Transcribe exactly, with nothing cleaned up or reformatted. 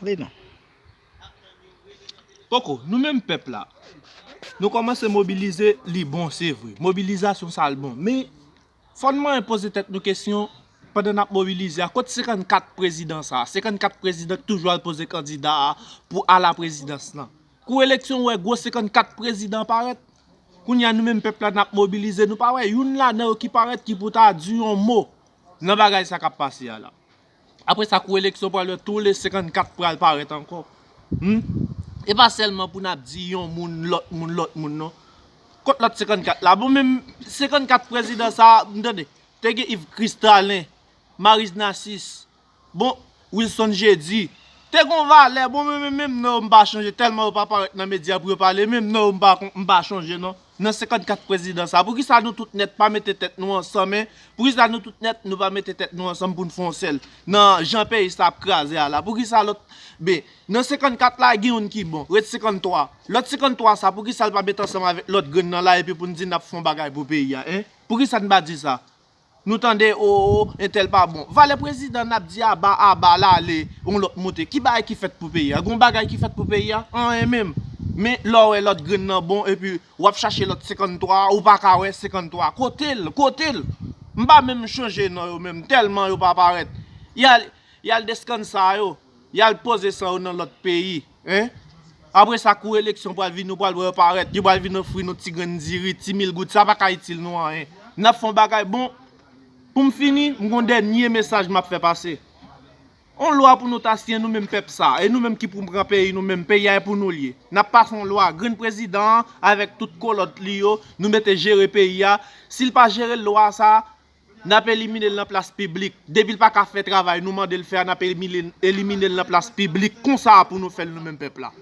Vle non. Poko, nou menm pèp la, nou kòmanse mobilize, li bon, se vre. Mobilizasyon sa l bon. Men, fò n mwen poze tèt nou kesyon, pandan n ap mobilize a, kot senkannkat prezidan sa a? Senkannkat prezidan ki toujou al poze kandida a pou a la prezidans lan. Kou eleksyon, w wè gwo senkannkat prezidan parèt. Kounye a, nou menm pèp la, n ap mobilize, nou pa wè youn ladan yo ki parèt ki pou ta di yon mo nan bagay sa k ap pase a la. Apre sa, kou eleksyon pral wè, tou le senkannkat pral parèt ankò. Hmm? E pa sèlman pou n ap di yon moun, lòt moun, lòt moun, non. Kot lòt senkannkat la? Bon, menm senkannkat prezidan sa a, m tande, te gen Yves Kristalin, Maryse Narcisse, bon, Wilson Jeudi. Te gon valè, bon, men menm non yo m pa chanje, tèlman yo pa parèt nan medya pou yo pale, menm non yo m pa, m pa chanje, non. Nan senkannkat prezidan sa, poukisa nou tout nèt pa mete tèt nou ansanm, en? Poukisa nou tout nèt nou pa mete tèt nou ansanm pou n fè yon sèl? Nan jan peyi sa ap kraze a la, poukisa lòt, ben, nan senkannkat la, gen youn ki bon, ret senkanntwa. Lòt senkanntwa sa, poukisa l pa met ansanm avèk lòt grenn nan la, epi pou n di n ap fè yon bagay pou peyi a, en? Poukisa n pa di sa? Nou tande, o, o, entèl pa bon. Valè prezidan n ap di aba, aba, l ale, yon lòt moute. Ki bagay ki fèt pou peyi a? Gon bagay ki fèt pou peyi a? Anyen menm. Men lè w wè lòt grenn nan bon, epi w ap chache lòt senkannntwa, ou pa ka wè senkannntwa. Kote l? Kote l? M pa menm chanje non yo menm, tèlman yo pa parèt. Y al, y al deskann sa yo. Y al poze san yo nan lòt peyi, en? Apre sa, kou eleksyon pral vini, ou pral wè yo parèt, yo pral vin ofri nou ti grenn diri, ti mil goud, sa pa ka itil nou anyen. N ap fè yon bagay bon. Pou m fini, m gon dènye mesaj m ap fè pase. On lwa pou nou ta siyen, nou menm pèp sa, e nou menm ki pou pran peyi nou menm, peyi a e pou nou l ye. N ap pase on lwa, grenn prezidan an avèk tout kolòt li yo, nou mete jere peyi a. Si l pa jere lwa sa, n ap elimine l nan plas piblik. Depi l pa ka fè travay nou mande l fè a, n ap elimine, elimine l nan plas piblik. Konsa pou nou fè l nou menm pèp la.